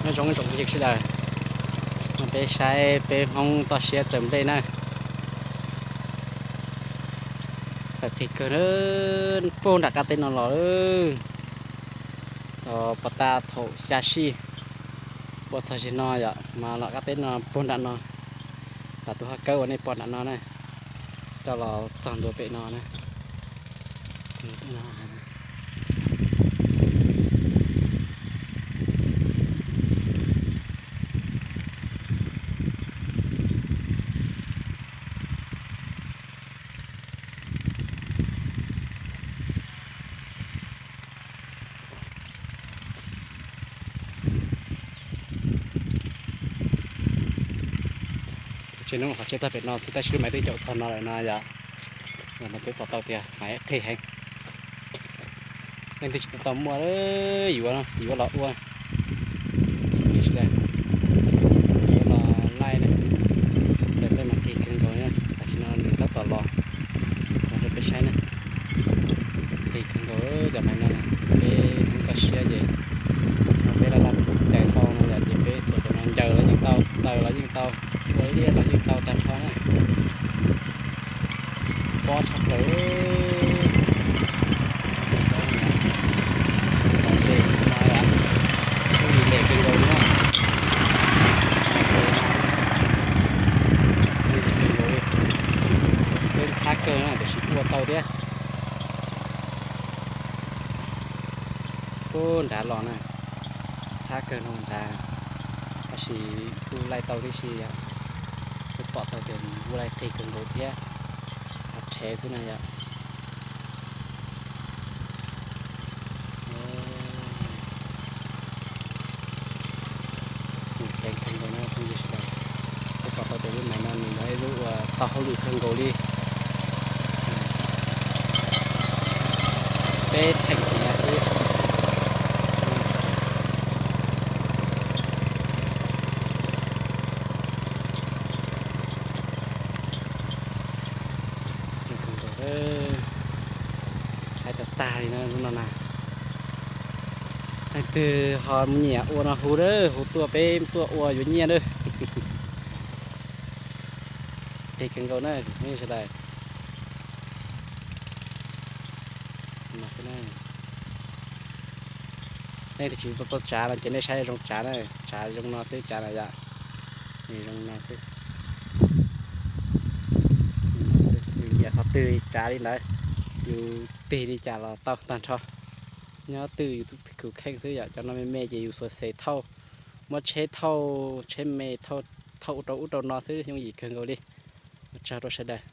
Nyob zoo ib tsoom phooj ywg sawv daws, no peb saib peb Hmoob toj siab txawm nplej na. Txawm qis kawg na, puag nram qab teb no los lawm. Pov tag thaum xya sij ua txog zaum no yom, mas los qab teb no puag nram no, los tus haj kawb uas nej pom nram no na, coj los txog ntua pem no na. Tsheb hnub qhov tsheb txog pem no xwb tab sis lub maiv twb caum txog no lawm no yom. Yog no peb pom tau tias maiv qhis heev. Leej twg tsis tau muaj yuav, yuav los ua, yuav los laij na. Txawm nplej mas qis kawg nkaus na, tam sim no nws tab tom los, los rau peb saib na. Qis kawg nkaus cov maiv no, peb Hmoob toj siab ces no peb laj laj caws tau no yom, ces peb xuas cov no ncaws los yeej tau, txaws los yeej tau, ua liaj los yeej tau tag nrho na. Pob tshaj plaws. Tom tes no yom, kuj yim lem kawg nkaus li na. Tom tes no kuj yim lem kawg nkaus li. Peb ntxhab kawg na tiam sis kuj ua tau thiab. Puag nrad los na, ntxhab kawg no nrad, tab sis kuj laij tau tib si yom. Kuj pom tau tias kuj laij qis kawg nkaus thiab, rhev xwb na yom. Ceev kawg nkaus na phooj ywg sawv daws. Kuj pom tau tias lub maiv no nws yog ib lub uas tau hauj lwm kawg nkaus li. Peb theem tiv no xwb. Kawg nkaus, rhev tag tag li na lub no na. Leej twg ho nyiam ua no hu lawm, hu tuaj peb tuaj ua yuav nyiaj lawm. Qis kawg nkaus na phooj ywg sawv daws. Nej twg tsis tau txog tsav no ces nej saib zoo tsav na, tsav zoo no xwb tsav na yom. Nws zoo no xwb. Yus nyiam qhov twg tsav li ntawd, yus tig li cas los tau tag nrho. Nyob twj yus tus kheej xwb yom, cov no me me ces yus xuas xes thauj, muab tsheb thauj, tsheb me thauj, thauj ub rau ub rau no xwb yooj yim kawg nkaus li. Ua tsaug rau sawv daws.